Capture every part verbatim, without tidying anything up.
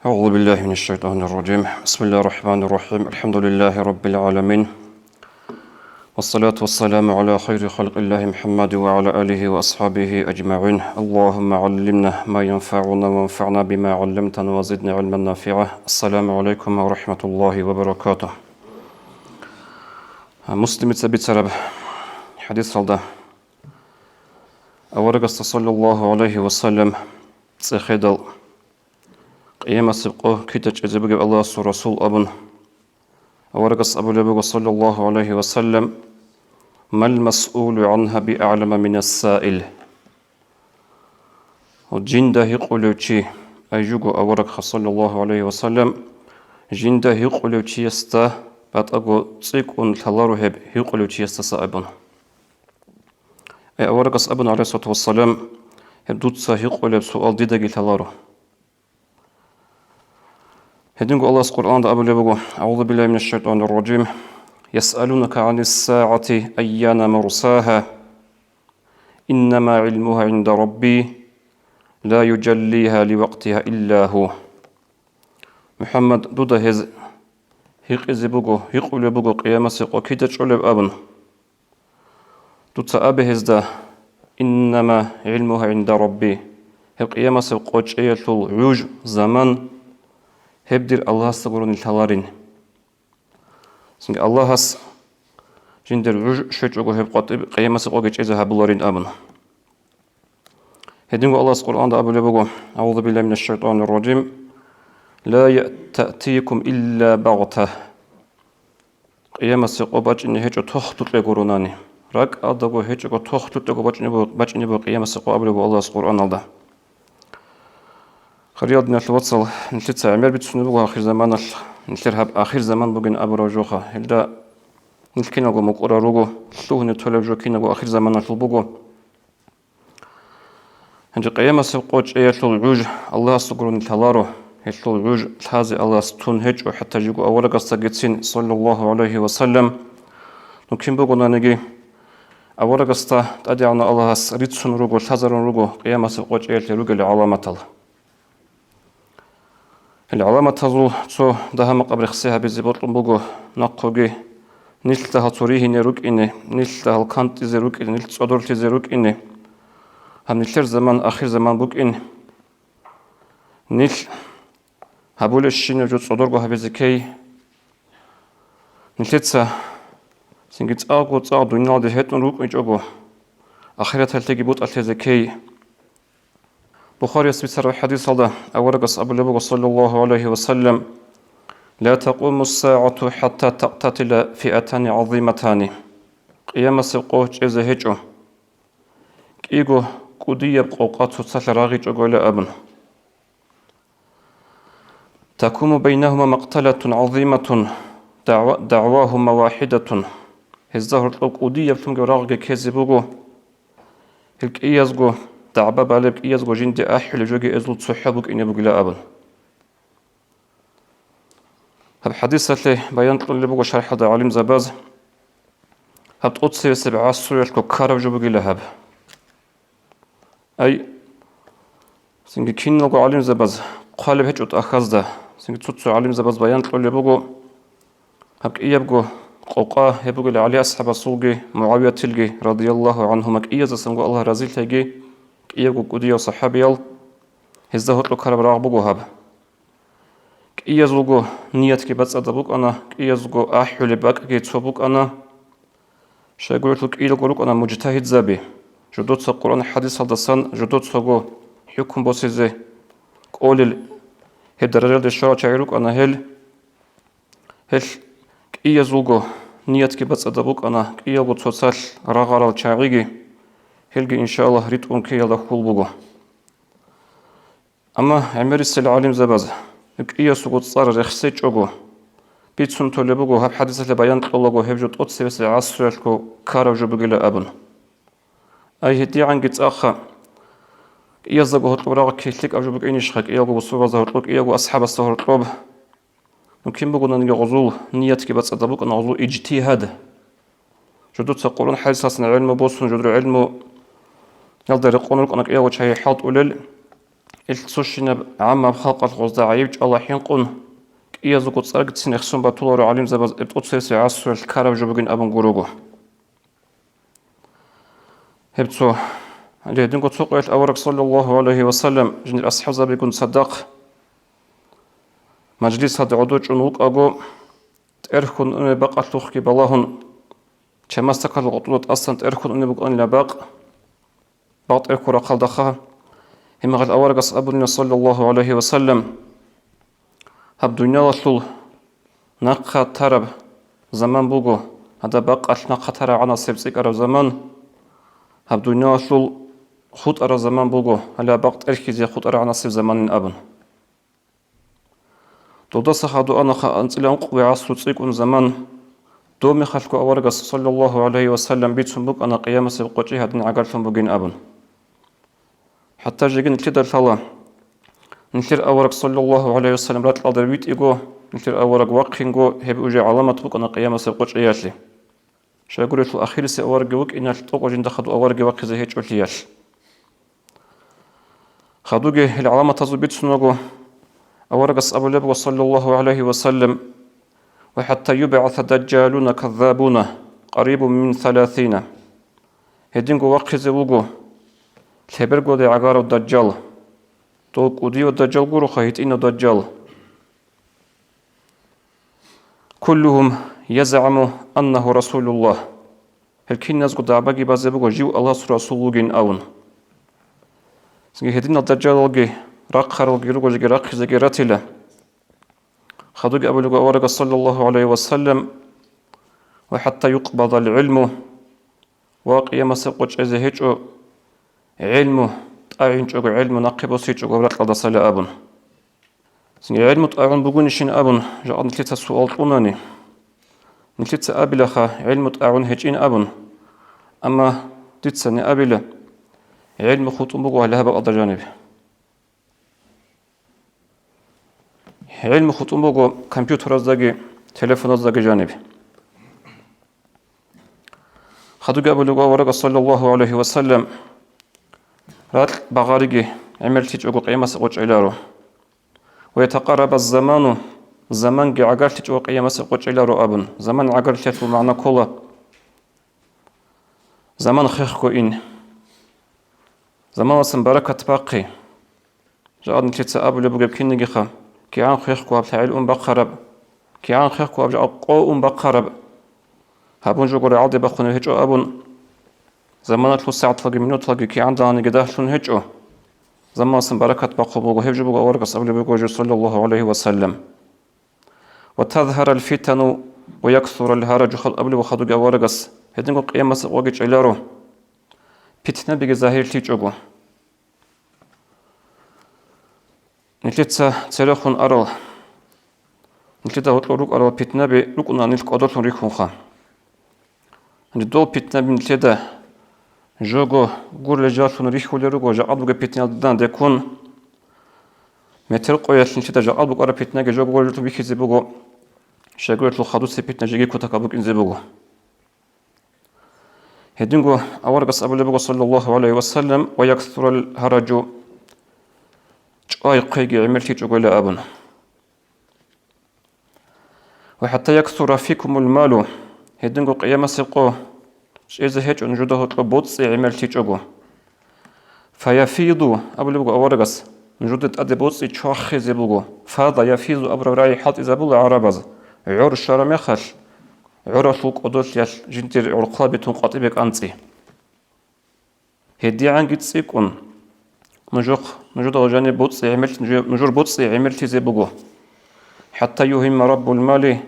أعوذ بالله من الشيطان الرجيم. بسم الله الرحمن الرحيم. الحمد لله رب العالمين. والصلاة والسلام على خير خلق الله محمد وعلى آله وأصحابه أجمعين. اللهم علمنا ما ينفعنا وانفعنا بما علمتنا وزدنا علما نافعا. السلام عليكم ورحمة الله وبركاته. Муслимица бицараб хӀадисалда аварагасда, саллаллагьу гӀалайгьи ва саллам, цӀехедал, къиямасеб къо кида чӀезе бугеб Аллагьасул Расул абун, аварагас абулеб буго, саллаллагьу гӀалайгьи ва саллам: «Мал масъулу гӀанха биа'лама минас саил». Жинда гьикъулев чи, ай жуго аварагха, саллаллагьу гӀалайгьи ва саллам, жинда гьикъулев чиясда батӀаго цӀикӀкӀун лъаларо гьеб гьикъулев чиясдаса абун. Ай аварагас абун, гӀалайгьиссалату вассалам: «Гьеб дуца гьикъулеб суал дидаги лъаларо». Гьединго Аллагьас Къуръанда абулеб буго: «أعوذ بالله من الشيطان الرجيم. يسألونك عن الساعة أيان مرساها. إنما علمها عند ربي. لا يجليها لوقتها إلا هو». МухӀаммад, дуда гьез гьикъизе буго, гьикъулеб буго къиямасеб къо кида чӀолеб абун. Дуца абе гьезда: «Иннама гӀилмугьа гӀинда Рабби», гьеб къиямасеб къо чӀеялъул гӀуж, заман, гьеб дир Аллагьасда гурони лъаларин. Цинги Аллагьас жиндир гӀуж щвечӀого гьеб къватӀиб къиямасеб къоги чӀезе гьабуларин абун. Гьединго Аллагьас Къуръанда абулеб буго: «أعوذ بالله من الشيطان الرجيم. لا تأتيكم إلا بغتة». Къиямасеб къо бачӀине гьечӀо тохтукьего ронани. РакӀалдаго гьечӀого тохтукьего бачӀине буго, бачӀине буго къиямасеб къо абулеб буго Аллагьас Къуръаналда. Хириял диналъул вацал, нилъеца гӀемер бицунеб буго ахирзаманалъ, нилъер гьаб ахирзаман бугин абураб жоха. Гьелда нилъ киналго мукӀурал руго, лъугьине толеб жо киналго ахирзаманалъул буго. Гьанже къиямасеб къо чӀеялъул гӀуж Аллагьасда гурони лъаларо, гьелъул гӀуж лъазе Аллагьас тун гьечӀо, хӀатта жиго аварагасдагицин, саллаллагьу гӀалайгьи ва саллам. Ну кин бугонаниги, аварагасда ТӀадегӀанав Аллагьас рицун руго, лъазарун руго къиямасеб къо чӀеялъе ругел гӀаламатал. Гьел гӀаламатазул цо дагьа-макъаб рехсе гьабизе бокьун буго нахъоги, нилъ дагьал цо ригьине рукӀине, нилъ дагьал кантӀизе рукӀине, нилъ цӀодорлъизе рукӀине. Гьаб нилъер заман ахирзаман букӀин. Нилъ гьабулебщинаб жо цӀодорго гьабизе ккей. Нилъеца цинги цӀакъго цӀакъ дуниялалде гьетӀун рукӀинчӀого, ахираталъеги бутӀа лъезе ккей. Бухарияс бицараб хӀадисалда аварагас абулеб буго, саллаллагьу гӀалайгьи ва саллам: «لا تقوم الساعة حتى تقتتل فئتان عظيمتان». Къиямасеб къо чӀезе гьечӀо, кӀиго кӀудияб къокъа цоцалъ рагъичӀогойила абун. «تقوم بينهما مقتلة عظيمة دعو-، دعواهما واحدة». Гьезда гьоркьоб кӀудияблъунги рагъги ккезе буго, гьел кӀиязго, дагӀба балеб кӀиязго жинде ахӀулеб жоги эзул цохӀо букӀине бугила абун. Гьаб хӀадисалъе баян кьолеб буго шархӀалда гӀалимзабаз, гьаб тӀоцебесеб гӀасруялъго ккараб жо бугила гьаб. Ай, цинги киналго гӀалимзабаз, хъвалеб гьечӀо тӀахьазда, цинги цо-цо гӀалимзабаз баян кьолеб буго, гьаб кӀиябго къокъа гьеб бугел ГӀали асхӀабасулги МугӀавиятилги, радияллагьу гӀанхума, кӀиязасанго Аллагь разилъайги, кӀиябго кӀудиял сахӀабиял, гьезда гьоркьоб ккараб рагъ буго гьаб. КӀиязулго ниятги бацӀцӀадаб букӀана, кӀиязго ахӀулеб бакӀги цо букӀана. Щайгурелъул кӀиялго рукӀана мужтагьидзаби, жодоца Къуръан-хӀадисалдасан жодоцаго хӀукму босизе кӀолел, гьеб даражалде щварал чагӀи рукӀана гьел. Гьел кӀиязулго ниятги бацӀцӀадаб букӀана, кӀиялго цоцалъ рагъарал чагӀиги, гьелги, иншааллагь, ритӀун ккеялда хьул буго. Амма гӀемерисел гӀалимзабаз, гьеб кӀиясулго цӀар рехсечӀого, бицун толеб буго, гьаб хӀадисалъе баян кьолаго гьеб жо тӀоцебесеб гӀасруялъго ккараб жо бугила абун. Ай, гьедигӀанги цӀакъа, кӀияздаго гьоркьоб рагъ ккей лъикӀаб жо букӀинищха, кӀиялго бусурбабазда гьоркьоб, кӀиявго асхӀабасда гьоркьоб? Ну, кин бугонаниги гъозул ниятги бацӀцӀадаб букӀана, гъозул ижтигьад. Жодоца Къуръан-хӀадисалдасан гӀелму босун, жодор гӀелмуялда рекъон рукӀана кӀиявго чагӀи хӀалтӀулел. Ил цущинаб гӀаммаб халкъалъ гъозда гӀайиб чӀвала хӀинкъун, кӀиязулго цӀаргицин рехсон батуларо гӀалимзабаз ТӀоцересел гӀасруялъ ккараб жо бугин абун гурого. Гьеб цо, гьединго цо къоялъ авараг, саллаллагьу гӀалайгьи ва саллам, жиндир асхӀабзабигун цадахъ мажлисалда гӀодов чӀун вукӀаго, тӀерхьун унеб бакъалъухъги балагьун, чамасдакалъул гъотӀода тӀасан тӀерхьун унеб букӀанила бакъ, бакъ тӀерхьул рахъалдаха. Гьеб мехалъ аварагас абунила, саллаллагьу гӀалайгьи ва саллам: «Гьаб дуниялалъул нахъа тараб заман буго, гьадаб бакъалъ нахъа тарагӀанасеб цӀикӀкӀараб заман, гьаб дуниялалъул хутӀараб заман буго, гьале гьаб бакъ тӀерхьизе хутӀарагӀанасеб заманин», – абун. Додаса хадур анаха анцӀила ункъо гӀасру цӀикӀкӀун заман. Доб мехалъго аварагас, саллаллагьу гӀалайгьи ва саллам, бицун букӀана къиямасеб къо чӀи гьадин гӀагарлъун бугин абун. ХӀатта жеги нилъеда лъала, нилъер авараг, саллаллагьу гӀалайгьи ва саллам, ракьалда витӀиго, нилъер авараг вахъинго, гьеб уже гӀаламат букӀана къиямасеб къо чӀиялъе. Щайгурелъул ахирисеб аварагги вукӀиналъ, тӀокӀаб жинда хадув аварагги вахъизе гьечӀолъиялъ. Хадуги гьел гӀаламатазул бицунаго, аварагас абулеб буго, саллаллагьу гӀалайгьи ва саллам: «Ва хӀатта юбгӀаса дажжалуна каззабуна къарибун мин саласина». Гьединго вахъизе вуго лъебергоде гӀагарав дажжал. Дов кӀудияв дажжал гуроха, гьитӀинав дажжал. «Куллугьум язгӀаму аннагьу расулуллагь». Гьел киназго дагӀбаги базе буго жив Аллагьасул расул вугин абун. Цинги гьединал дажжалалги рахъаралги руго жеги рахъизеги ратила. Хадуги абулего аварагас, саллаллагьу гӀалайгьи ва саллам: «Ва хӀатта юкъбадал гӀилму», ва къиямасеб къо чӀезе гьечӀо, гӀилму тӀагӀинчӀого, гӀилму нахъе босичӀого ракьалдасала абун. Цинги гӀилму тӀагӀун бугонищин абун, жакъа нилъеца суал кьунани, нилъеца абилаха гӀилму тӀагӀун гьечӀин абун. Амма дицани абила, гӀилму хутӀун буго гьале гьаб бакӀалда жаниб. ГӀилму хутӀун буго компьютераздаги, телефоназдаги жаниб. Хадуги абулего аварагас, саллаллагьу гӀалайгьи ва саллам: «Ракь багъариги гӀемерлъичӀого къиямасеб къо чӀеларо. Ва ятакъарабаз заману, заманги гӀагарлъичӀого къиямасеб къо чӀеларо», – абун. Заман гӀагарлъиялъул магӀна ккола заман хехго ин. Заманасан баракат бахъи. Жакъа нилъеца абулеб бугеб кинигиха, кигӀан хехго гьаб лъагӀел ун бахъараб, кигӀан хехго гьаб жакъа къо ун бахъараб. Гьабун жого рагӀалде бахъунеб гьечӀо абун, заманалъул сагӀаталги минуталги кигӀан даланиги дагьлъун гьечӀо, заманасан баракат бахъун буго, гьеб жо буго аварагас абулеб буго жо, саллаллагьу гӀалайгьи ва саллам. «Ва тазгьарал фитану ва яксурал гьараджу», – абулеб хадуги аварагас, гьединго къиямасеб къоги чӀеларо, питнабиги загьирлъичӀого. Нилъеца церехун арал, нилъеда гьоркьор рукӀарал питнаби рукӀуна нилъ кӀодолъун рихьунха. Гьанже дол питнаби нилъеда жого гурелъ жаллъун рихьулел руго, жакъа бугеб питнаялда дандеккун, метер къоялъ нилъеда жакъа букӀараб питнаги жого гурелъул бихьизе буго, щайгурелъул хадусеб питна жеги кутакаб букӀинзе буго. Гьединго аварагас абулеб буго, саллаллагьу гӀалайгьи ва саллам: «Ва яксурал гьараджу», чӀвай-хъвейги гӀемерлъичӀогойила абун. «Ва хӀатта яксура фикумул малу», гьединго къиямасеб къо чӀезе гьечӀо нужуда гьоркьоб боцӀи гӀемерлъичӀого. «Фаяфиду», абулеб буго аварагас, нужуда тӀаде боцӀи чвахизе буго. «Фада яфизу» абураб рагӀи хӀалтӀизабула гӀарабаз, гӀор щвараб мехалъ, гӀоралъул кӀодолъиялъ жиндир гӀорхълаби тун къватӀибе кӀанцӀи. ГьедигӀанги цӀикӀкӀун, нужухъ, нужуда гъожани боцӀи гӀемер-, нужер, нужер боцӀи гӀемерлъизе буго. «ХӀатта югьимма раббул мали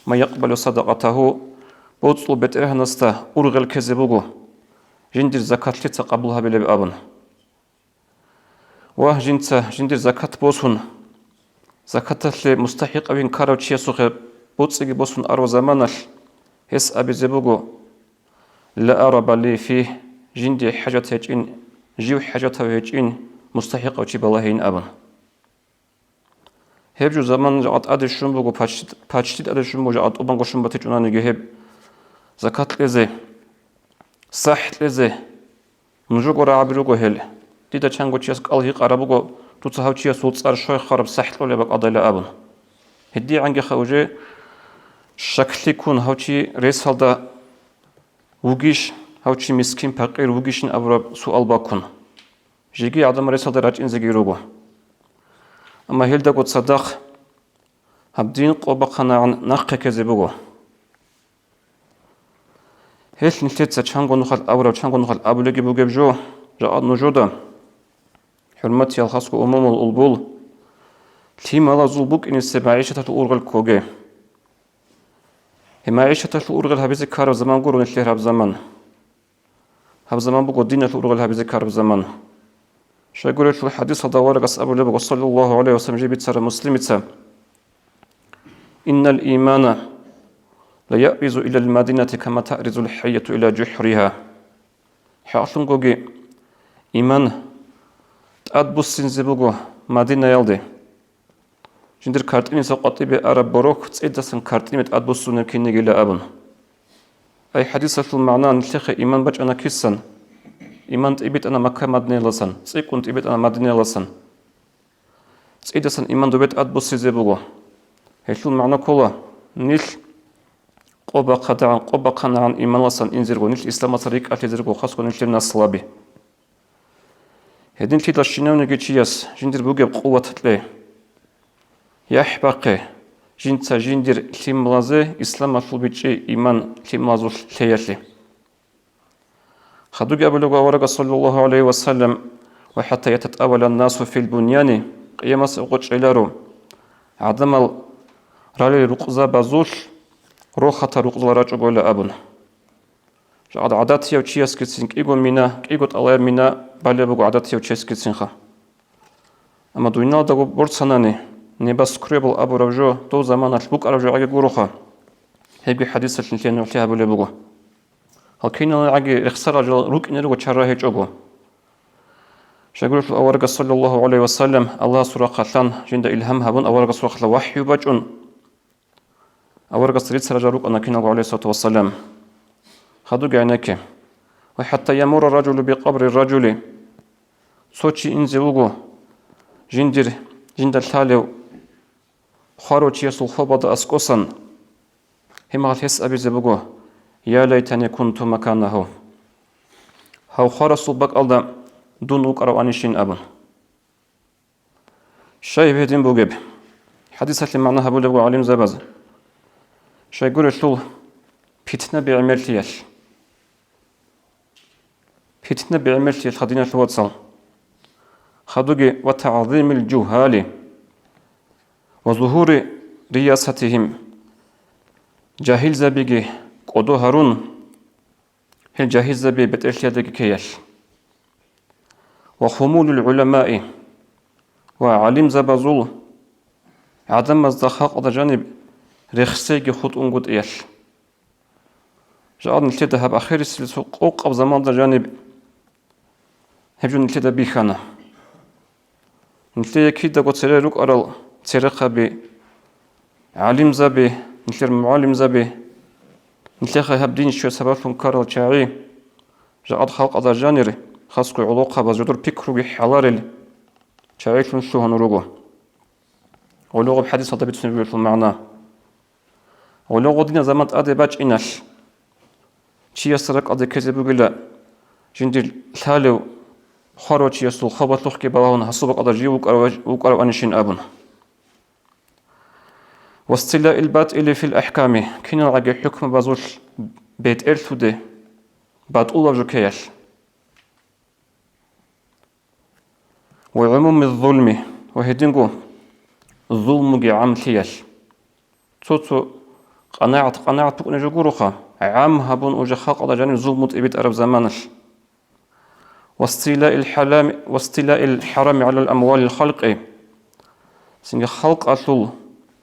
ма якъбалу садакъатагьу», боцӀул бетӀергьанасда ургъел ккезе буго, жиндир закатлъица къабул гьабилеб абун. Ва жинца жиндир закат босун, закаталъе мустахӀикъавин ккарав чиясухъе боцӀиги босун арав заманалъ, гьес абизе буго: «Ла араба ли фигь», жинде хӀажат гьечӀин, жив хӀажатав гьечӀин, мустахӀикъав чи балагьейин абун. Гьеб жо заман жакъа тӀаде щун буго, пач-, пачти тӀаде щун буго, жакъа тӀубанго щун батичӀунаниги гьеб закат кьезе, сахӀ кьезе. Нужего рагӀаби руго гьел. Дида чанго чияс кӀал гьикъараб буго, дуца гьав чиясул цӀар щвай хвараб сахӀ кьолеб бакӀалдайила абун. ГьедигӀангиха уже щаклъи ккун гьав чи ресалда вугищ, гьав чи мискин-пакъир вугищин абураб суал баккун. Жеги гӀадамал ресалда рачӀинзеги руго. Амма гьелдаго цадахъ гьаб дин къо бахъанагӀан нахъе ккезе буго. Гьелъ нилъеца чанго нухалъ абураб, чанго нухалъ абулебги бугеб жо, жакъа нужеда, хӀурматиял хасго умумул улбул, лъималазул букӀинесеб магӀишаталъул ургъел ккоге. Гьеб магӀишаталъул ургъел гьабизе ккараб заман гуро нилъер гьаб заман. Гьаб заман буго диналъул ургъел гьабизе ккараб заман. Щайгурелъул хӀадисалда аварагас абулеб буго, саллаллагьу гӀалайгьи ва саллам, жиб бицараб Муслимица: «Иннал имана ла яъризу илал мадинати кама таъризул хӀайяту иля жухӀриха». ХӀакълъунгоги, иман тӀадбуссинзе буго Мадинаялде. Жиндир картӀинисеб къватӀибе араб борохь цӀидасан картӀине тӀадбуссунеб кинигила абун. Ай хӀадисалъул магӀна нилъехъе иман бачӀана кисан? Иман тӀибитӀана Макка-Мадинаялдасан, цӀикӀкӀун тӀибитӀана Мадинаялдасан. ЦӀидасан иман добе тӀадбуссизе буго. Гьелъул магӀна ккола, нилъ къо бахъадагӀан, къо бахъанагӀан иманалдасан инзирго, нилъ исламалдаса рикӀкӀалъизирго, хасго нилъер наслаби. Гьединлъидал щинавниги чияс жиндир бугеб къуват кье. ЯхӀ бахъе, жинца жиндир лъималазе исламалъул бичӀчӀи иман лъималазулъ лъеялъе. Хадуги абулеб аварагас, саллаллагьу гӀалайгьи ва саллам: «Ва хӀатта ятатӀавалан насу фил буньяни», къиямас гъочӀеларо гӀадамал ралел рукъзабазулъ, рохатал рукъзал рачӀого абун. Жакъа гӀадатияв чиясгицин кӀиго мина, кӀиго тӀалаяб мина балеб буго гӀадатияв чиясгицинха. Амма дуйналдаго борцанани, небоскребал абураб жо дов заманалъ букӀараб жо гӀаги гуроха. Гьебги хӀадисалъ нилъее нугӀлъи гьабулеб буго. Гьал киналгӀаги рехсарал жал рукӀине руго чара гьечӀого. Щайгурелъул аварагас, саллаллагьу гӀалайгьи ва саллам, Аллагьасул рахъалъан жинда илгьам гьабун, аварагасул рахъалъа вахӀю бачӀун, аварагасда рицарал жал рукӀана киналго, гӀалайгьиссалату вассалам. Хадуги гӀенекке. «Ва хӀатта ямурра ражулу бикъабри ражули». Цо чи инзе вуго, жиндир, жинда лъалев хварав чиясул хобалда аскӀосан, гьебмехалъ гьес абизе буго: «Я лайтани кунту маканагьу». Гьав хварасул бакӀалда дун вукӀараванищин абун. Щай гьеб гьедин бугеб? ХӀадисалъе магӀна гьабулеб буго гӀалимзабаз. Щайгурелъул питна бегӀмерлъиялъ. Питна бегӀмерлъиялъ, диналъул вацал. Хадуги: «Ва тагӀзимил жугьали ва зугьури риясатигьим», жагьилзабиги кӀодо гьарун, гьел жагьилзаби бетӀерлъиялдаги ккеялъ. «Ва хумулил гӀуламаи», ва гӀалимзабазул гӀадамазда, халкъалда жаниб рехсейги хутӀунгутӀиялъ. Жакъа нилъеда гьаб ахирисел цо къокъаб заманалда жаниб гьеб жо нилъеда бихьана. Нилъее кидаго цере рукӀарал церехъаби, гӀалимзаби, нилъер мугӀалимзаби, нилъехъе гьаб дин щвер сабаблъун ккарал чагӀи, жакъа халкъалда жанир, хасго гӀолохъабаз жодор пикруги хӀаларел чагӀилъун лъугьун руго. Гьале гьаб хӀадисалда бицунеб бугелъул магӀна. Гьале гьадинаб заман тӀаде бачӀиналъ, чиясда ракӀалде ккезе бугила, жиндир лъалев хварав чиясул хабалъухъги балагьун гьасул бакӀалда жив вукӀарав-, вукӀараванищин абун. «Вастилаил батӀили фил ахӀками», киналгӀаги хӀукмабазулъ бетӀерлъуде батӀулаб жо ккеялъ. «Ва гӀумуми зулми», ва гьединго зулмуги гӀамлъиялъ. Цо-цо къанагӀат, къанагӀат букӀунеб жо гуроха, гӀам гьабун уже халкъалда жаниб зулму тӀибитӀараб заманалъ. «Вастилаил хӀалами, вастилаил хӀарами гӀалал амвалил халкъи», цинги халкъалъул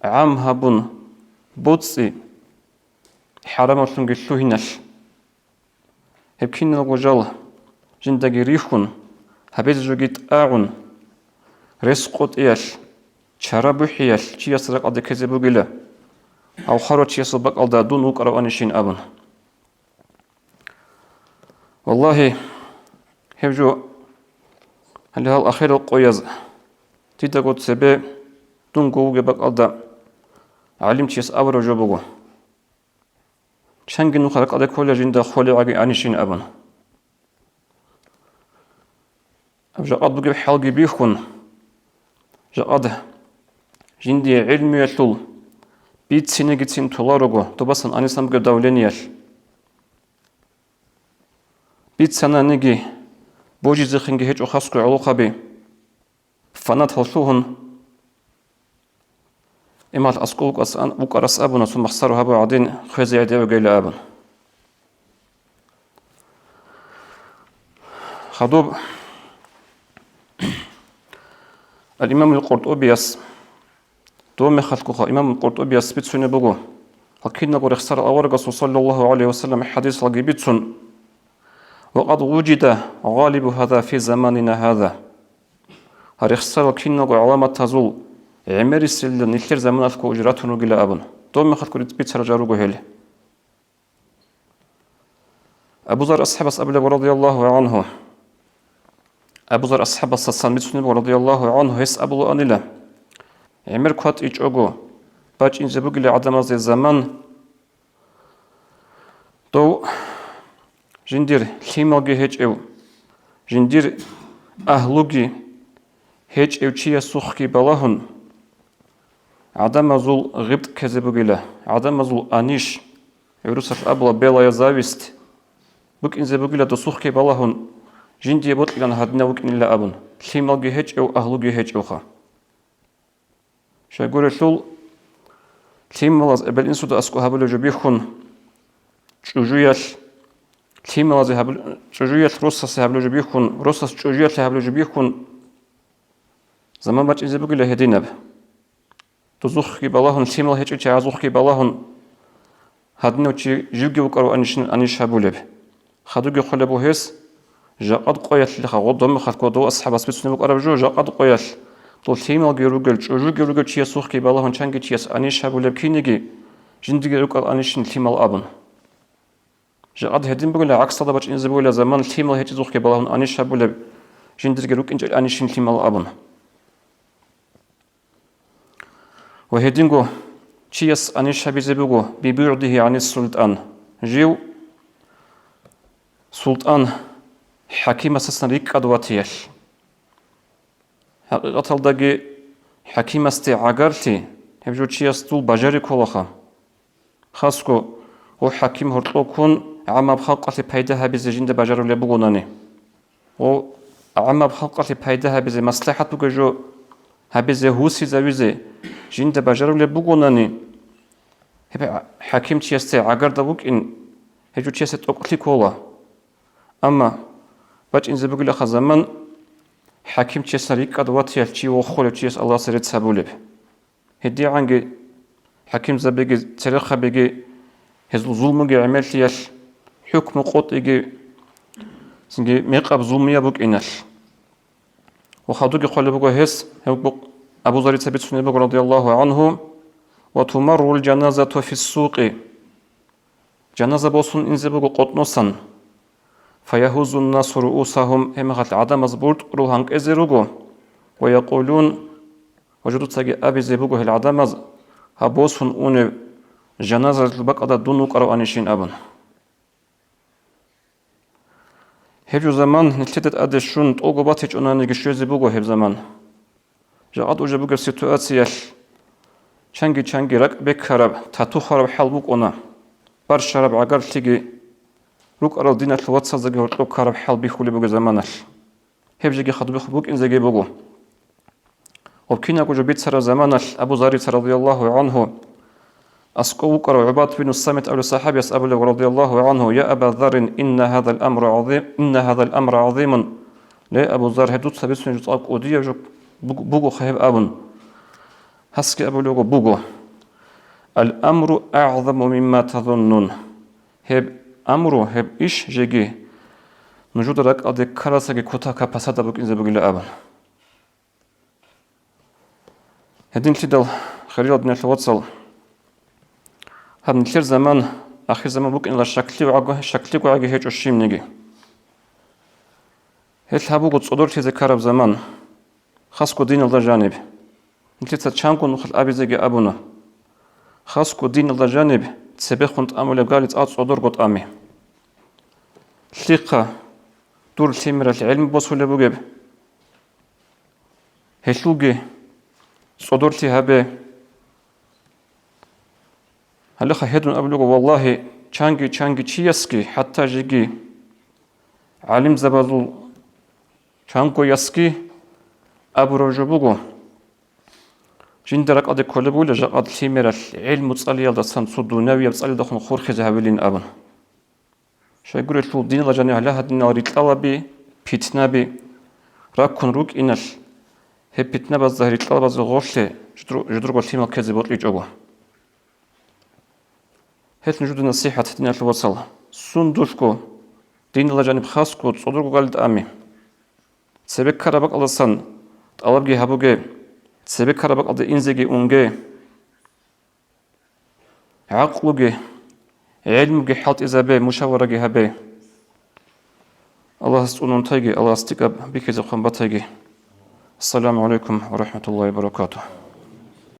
гӀам гьабун боцӀи хӀарамалъунги лъугьиналъ. Гьеб киналго жал жиндаги рихьун, гьабизе жоги тӀагӀун, рес къотӀиялъ, чара бухӀиялъ чиясда ракӀалде ккезе бугила, гьав хварав чиясул бакӀалда дун вукӀараванищин абун. Валлагьи, гьеб жо гьале гьал ахирал къояз Дидаго цебе дунго вугеб бакӀалда гӀалимчияс абураб жо буго: «Чанги нух ракӀалде ккола жинда холеб гӀаги анищин», – абун. Аб жакъад бугеб хӀалги бихьун, жакъад жиндие гӀилмуялъул бицинегицин толарого, добасан анисан бугеб давлениялъ. Бицананиги, божизехинги гьечӀо хасго гӀолохъаби, фанатал лъугьун, имал аскӀов вукӀас-, вукӀарас абуна, цо махсаро гьабу гӀадин хвезе гӀедевегейла абун. Хадуб, ал-Имамул Къуртубияс, дов мехалъгоха, Имамул Къуртубияс бицунеб буго, гьал киналго рехсарал аварагасул саллаллагьу гӀалайгьи ва саллам хӀадисалги бицун: «Ва къад вужида гъалибу гьаза фи заманина гьаза». Гьал рехсарал киналго гӀаламатазул гӀемерисел нилъер заманалъго уже ратун ругила абун, дов мехалъго рицӀ бицарал жал руго гьел. Абу Зар асхӀабас абулеб, радияллагьу гӀангьу. Абу Зар асхӀабасдасан бицунеб, радияллагьу гӀангьу, гьес абулаанила: «ГӀемер кватӀичӀого бачӀинзе бугила гӀадамазде заман, дов жиндир лъималги гьечӀев, жиндир агьлуги гьечӀев чиясухъги балагьун, гӀадамазул гъибтӀ ккезе бугила, гӀадамазул аниш, гӀурусалъ абула, белая зависть, букӀинзе бугила досухъги балагьун, жиндие бокьилан гьадинав вукӀинила абун, лъималги гьечӀев, агьлуги гьечӀевха». Щайгурелъул, лъималаз эбел-инсуда аскӀов гьабулеб жо бихьун, чӀужуялъ, лъималазе гьабул-, чӀужуялъ росасе гьабулеб жо бихьун, росас чӀужуялъе гьабулеб жо бихьун, заман бачӀинзе бугила гьединаб. Дозухъги балагьун, лъимал гьечӀев чагӀазухъги балагьун, гьадинав чи живги вукӀараванищин аниш гьабулеб. Хадуги хъулеб бугес, жакъад къоялъ, гъодомахалъ кодов асхӀабас бицунеб букӀараб жо, жакъад къоялъ, дол лъималги ругел, чӀужуги ругел чиясухъги балагьун чанги чияс аниш гьабулеб киниги, жиндирги рукӀал анищин лъимал абун. Жакъад гьедин бугила, гӀаксалда бачӀинзе бугила заман, лъимал гьечӀезухъги балагьун аниш гьабулеб, жиндирги рукӀинчӀел анищин лъимал абун. Ва гьединго чияс аниш гьабизе буго бибугӀдигьи гӀанис султӀан, жив султӀан, хӀакимасдасан рикӀкӀад ватиялъ. ХӀакъикъаталдаги хӀакимасде гӀагарлъи гьеб жо чиясул бажари кколаха. Хасго, гьев хӀаким гьоркьов ккун, гӀаммаб халкъалъе пайда гьабизе жинда бажарулеб бугонани, гьев гӀаммаб халкъалъе пайда гьабизе, маслахӀат бугеб жо гьабизе, гьусизавизе жинда бажарулеб бугонани, гьеб хӀакимчиясде гӀагарда вукӀин, гьеб жо чиясе тӀокӀлъи ккола. Амма бачӀинзе бугилаха заман, хӀакимчиясда рикӀкӀад ватиялъ чи вохулев чияс Аллагьас рецц гьабулеб. ГьедигӀанги хӀакимзабиги церехъабиги гьезул зулмуги гӀемерлъиялъ, хӀукму къотӀиги цинги мекъаб зулмуяб букӀиналъ. Ва хадуги хъвалеб буго гьес, гьев Абу Зарица бицунеб буго, радияллагьу гӀангьу: «Ва тумаррул жаназату фиссукъи». Жаназа босун инзе буго къотӀносан. «Фаягьуззун насу руусагьум», гьебмехалъ гӀадамаз буртӀрул гьанкӀезе руго. «Ва якъулун», ва жодуцаги абизе буго гьел гӀадамаз: «Гьаб босун унев жаназаялъул бакӀалда дун вукӀараванищин», – абун. Гьеб жо заман нилъеда тӀаде щун тӀолго батичӀонаниги щвезе буго гьеб заман. Жакъа уже бугеб ситуациялъ чанги-чанги ракӀ бекараб, тату хвараб хӀал букӀуна, барщараб гӀагарлъиги рукӀарал диналъул вацаздаги гьоркьоб ккараб хӀал бихьулеб бугеб заманалъ. Гьеб жеги хадуб букӀинзеги буго. Гьеб кинабго жо бицараб заманалъ Абу Зарица, радияллагьу гӀангьу, аскӀов вукӀарав ГӀубад бин Самит абулев сахӀабияс абулеб, радияллагьу гӀангьу: «Я Аба Заррин, инна гьазал амру гӀазим, инна гьазал амра гӀазимун». Ле, Абу Зар, гьеб дуца бицунеб жо цӀакъ кӀудияб жо буг-, бугоха гьеб абун. Гьасги абулеб буго: «Ал-амру агӀзаму мимма тазуннун». Гьеб амру, гьеб иш жеги нужуда ракӀалде ккарасаги кутакаб пасада букӀинзе бугила абун. Гьединлъидал, хириял диналъул вацал, гьаб нилъер заман, ахирзаман букӀинилан щаклъи гӀаги-, щаклъиго гӀаги гьечӀо щибниги. Гьелъ гьаб буго цӀодорлъизе ккараб заман. Хасго диналда жаниб. Нилъеца чанго нухалъ абизеги абуна. Хасго диналда жаниб цебехун тӀамулеб гали цӀа-, цӀодорго тӀами. Лъихъа дур лъимералъ гӀелму босулеб бугеб. Гьелъулги цӀодорлъи гьабе. Гьалеха гьедун абулего, валлагьи, чанги-чанги чиясги, хӀатта жеги гӀалимзабазул чангоясги абураб жо буго, жинда ракӀалде кколеб бугила жакъа лъимералъ гӀелму цӀалиялдасан цо дунявияб цӀалиялдехун хурхизе гьавилин абун. Щайгурелъул диналда жаниб гьале гьадинал рикьалаби, питнаби раккун рукӀиналъ, гьеб питнабазда, рикьалабазда гъорлъе жудру-, жудрго лъимал ккезе бокьичӀого. Гьелъ нужеда насихӀат, диналъул вацал, сундулъго диналда жаниб хасго цӀодорго гали тӀами. Цебе ккараб бакӀалдасан тӀалабги гьабуге, цебе ккараб бакӀалде инзеги унге. ГӀакълуги, гӀелмуги хӀалтӀизабе, мушавараги гьабе. Аллагьас цӀунун тайги, Аллагьас лъикӀаб бихьизе хъван батайги. Ассаламу гӀалайкум ва рахӀматуллагьи ва баракатугь.